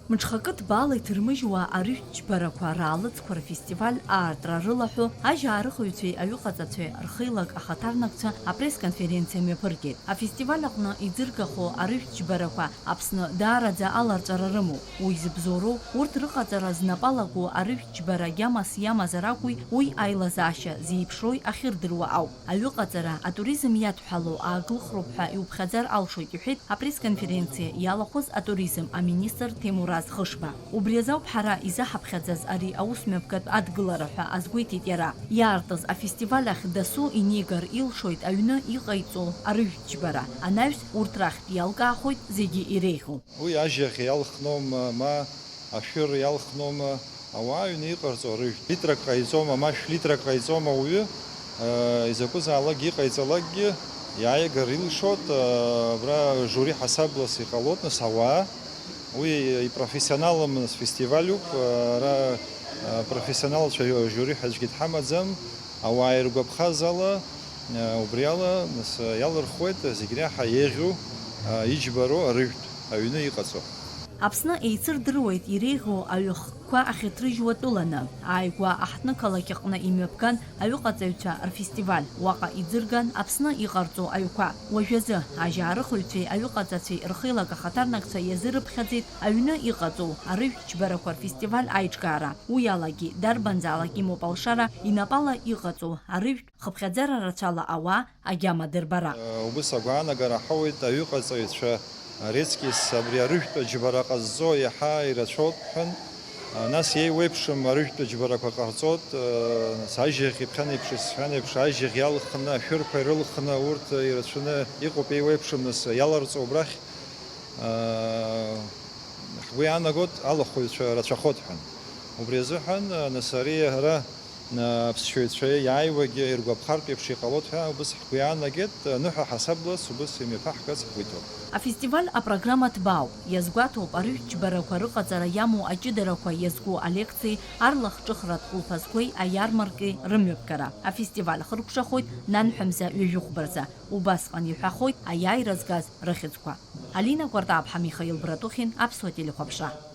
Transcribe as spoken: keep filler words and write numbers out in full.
Мҽхакы ҭбаала иҭырмыжьуа арыжәтә џьбарақәа раалыҵқәа рфестиваль аартра рылаҳәо, ажьаарыхыҩцәеи аҩыҟаҵацәеи рхеилак ахаҭарнакцәа апресс-конференциа мҩаԥыргеит. Афестиваль аҟны иӡыргахо арыжәтә џьбарақәа Аԥсны даараӡа аларҵәара рымоуп. Уи зыбзоуроу, урҭ рыҟаҵара знапы алаку арыжәтә џьбара гьамас иамазар акәи, уи аилазаашьа зеиԥшроуи ахьырдыруа ауп. Аҩыҟаҵара атуризм иадҳәало ааглыхроуп ҳәа иуԥхьаӡар алшоит, иҳәеит апресс-конференциа иалахәыз атуризм аминистр Ҭемураз Хышба. Убри азоуп ҳара изаҳаԥхьаӡаз ари аусмҩаԥгатә адгылара ҳәа азгәеиҭеит иара. Иаартыз афестиваль ахь дасу инеигар илшоит аҩны иҟаиҵо арыжәтә џьбара. Анаҩс урҭ рахьтә иалкаахоит зегьы иреиӷьу. Уи ажьаӷь иалхноума, ма ашәыр иалхноума, ауаа аҩны иҟарҵо арыжәтә. Литрак ҟаиҵома, ма шә-литрак ҟаиҵома уаҩы, э, изакәызаалакгьы иҟаиҵалакгьы, иааигар илшоит, э, абра жюри ҳасаблас иҟалоит, нас ауаа. Уи ипрофессионалым, нас, фестивалюп, э, ара, э, профессионалцәа жюри ҳәа аӡәгьы дҳамаӡам. Ауаа иргәаԥхаз ала, э, убри ала, нас, иалырхуеит зегь реиҳа еиӷьу, э, иџьбароу арыжәтә аҩны иҟаҵо. Аԥсны еицырдыруеит иреиӷьу аҩыхкқәа ахьыҭрыжьуа тәыланы, ааигәа аҳҭнықалақь аҟны имҩаԥган аҩыҟаҵаҩцәа рфестиваль, уаҟа иӡырган Аԥсны иҟарҵо аҩқәа. Уажәазы, ажьаарыхыҩцәеи аҩыҟаҵацәеи рхеилак ахаҭарнакцәа иазырыԥхьаӡеит аҩны иҟаҵоу арыжәтә џьбарақәа рфестиваль аиҿкаара. Уи алагьы, дарбанзаалак имоуп алшара, инапала иҟаҵоу арыжәтә хыԥхьаӡара рацәала ауаа агьама дырбара. Убыс агәаанагара ҳауеит, аҩыҟаҵаҩцәа Рецкис абри арыжәтә џьбара ҟазҵо иаҳа ирацәоуп ҳәан, нас еиуеиԥшым арыжәтә џьбарақәа ҟарҵоит, нас ажьаӷь иԥхьан еиԥш, исҳәан еиԥш, ажьаӷь иалхны, ашәырқәа ирылхны, урҭ ирацәаны иҟоуп, еиуеиԥшым, нас иаларҵо убрахь, ҳгәы иаанагоит, алахәыҩцәа рацәахоит ҳәан. Убри азыҳәан, нас ари ара Аԥсшьаҩцәа иааиуагьы иргәаԥхартә еиԥш иҟалоит ҳәа убыс ҳгәы иаанагеит, ныҳәа ҳасаблас убыс имҩаԥаҳгац ҳгәы иҭоуп. Афестиваль апрограмма ҭбаауп, иазгәаҭоуп арыжәтә џьбарақәа рыҟаҵара иамоу аҷыдарақәа иазку алекциеи, арлахҿыхратә хәылԥазқәеи, аиармаркеи рымҩаԥгара. Афестиваль хыркәшахоит нанҳәа мза ҩажәихәба рзы, убасҟан иҳәахоит аиааира згаз рыхьӡқәа. Алина Кәартаԥҳа, Михаил Братухин, Аԥсуа телехәаԥшра.